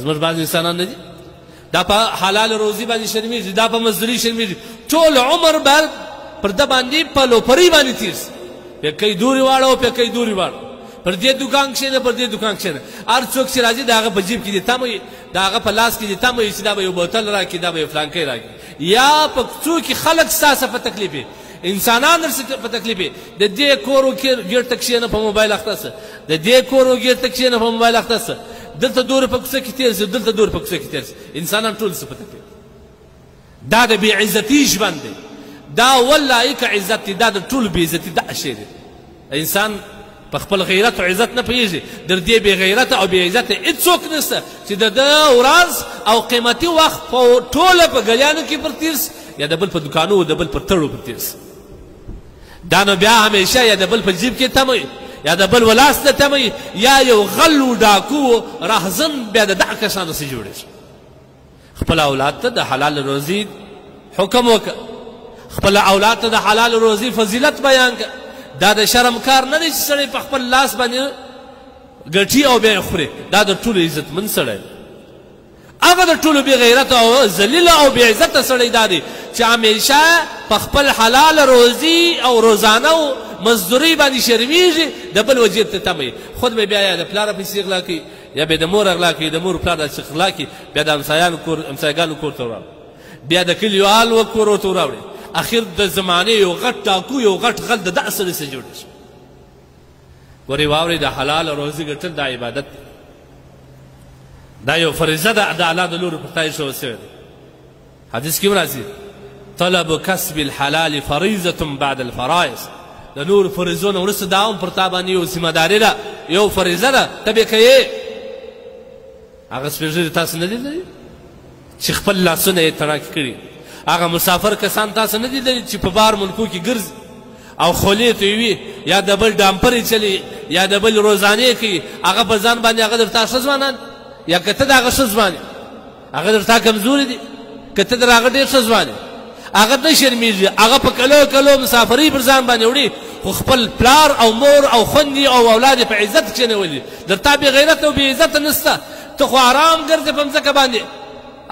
زموږ بعضې انسانان نه دي دا په حلال روزي باندې شرمېږي، دا په مزدوري شرمېږي، ټول عمر به پر ده باندې په لوپرۍ باندې تېر سي، پې کوي دورې واړه او پې کوي دورې واړه، پر دې دوکان کښېنه پر دې دوکان کښېنه، هر څوک چې راځي د هغه په جیب کې دې تمه وي، د هغه په لاس کې دې تمه وي چې دا به یو بوتل راکړي، دا به یو فلانکی راکړي، یا په کوڅو کې خلک ستا څخه په تکلیف وي، انسانان درڅخه په تکلیف وي، د دې کور ګېټ ته کښېنه په موبایل اخته سه، د دې کور ګېټ ته کښېنه په موبایل اخته سه، دلته دور په کوڅه کې تېر سه، دلته دور په کوڅه کې تېر سه، انسانان ټول څه په تکلیف. دا د بې عزتي ژوند دی، دا والله که عزت دی، دا د ټولو بې عزتي دا شی دی. انسان په خپل غیرت او عزت نه پوهېږي، در دې بې غیرته او بې عزته هېڅوک نشته چې د ده ورځ او قیمتي وخت په ټوله په ګلیانو کې پر تېر سي، یا د بل په دوکانو د بل پر تړو پر تېر سي. دا نو بیا همیشه یا د بل په جیب کې تمه وي، یا د بل ولاس ته تمه وي، یا یو غل و ډاکو راهزن بیا د دغه کسانو څخه جوړېږي. خپل اولاد ته د حلال روزي حکم وکړه، خپل اولاد ته د حلال روزي فضیلت بیان کړه. دا د شرم کار نه دی چې سړی په خپل لاس باندې ګټي او بیا یې خوري، دا د ټولو عزتمند سړی دی. هغه د ټولو بې غیرته او ذلیله او بې عزته سړی دا دی چې همیشه په خپل حلال روزي او روزانه او مزدوري باندې شرمېږي، د بل وجیب ته تمه وي. خود به بیا یا د پلار پیسې غلا کوي، یا به د مور غلا کوي، د مور پلار داسې غلا کوي، بیا د همسایانو کور همسایګانو کور ته وراوړي، بیا د کلیوالو کورو ته وراوړي. اخر د زمانې یو غټ ډاکو یو غټ غل د دغه سړي څخه جوړ شي. ګورې واورئ، د حلال روزي ګټل دا عبادت دی، دا یو فریضه ده د الله د لوري پر تا ایښودل شوې ده. حدیث کې هم راځي طلب کسب الحلال فریضة بعد الفرائض، د نورو فریضو نه وروسته دا هم پر تا باندې یو ذمه داري ده، یو فریضه ده، ته به کوې. هغه سپین ږیري تاسو نه دي لیدلي چې خپل لاسونه یې تڼاکې کړي؟ هغه مسافر کسان تاسو نه دي لیدلي چې په بار ملکو کې ګرځي او خولې تویوي، یا د بل ډامپرې چلي، یا د بل روزانې کوي؟ هغه په ځان باندې هغه در تا ښه ځوانان، یا که ته د هغه ښه ځوان یې، هغه در تا کمزوري دي، که ته در هغه ډېر ښه ځوان یې، هغه نه شرمېږي، هغه په کلو کلو مسافرۍ پر ځان باندې وړي، خو خپل پلار او مور او خوندې او اولاد یې په عزت کښېنولي. در تا بې غیرته او بې عزته نشته، ته خو آرام ګرځې په مځکه باندې،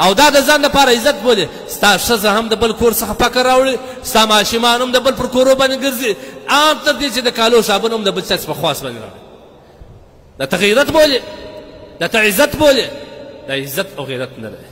او دا د ځان لپاره عزت بولې. ستا ښځه هم د بل کور څخه فقر راوړي، ستا ماشومان هم د بل پر کورو باندې ګرځي، ان تر دې چې د کالو صابون هم د بل چا په خواست باندې راوړي. دا ته غیرت بولې، دا ته عزت بولې، دا عزت او غیرت نه دی.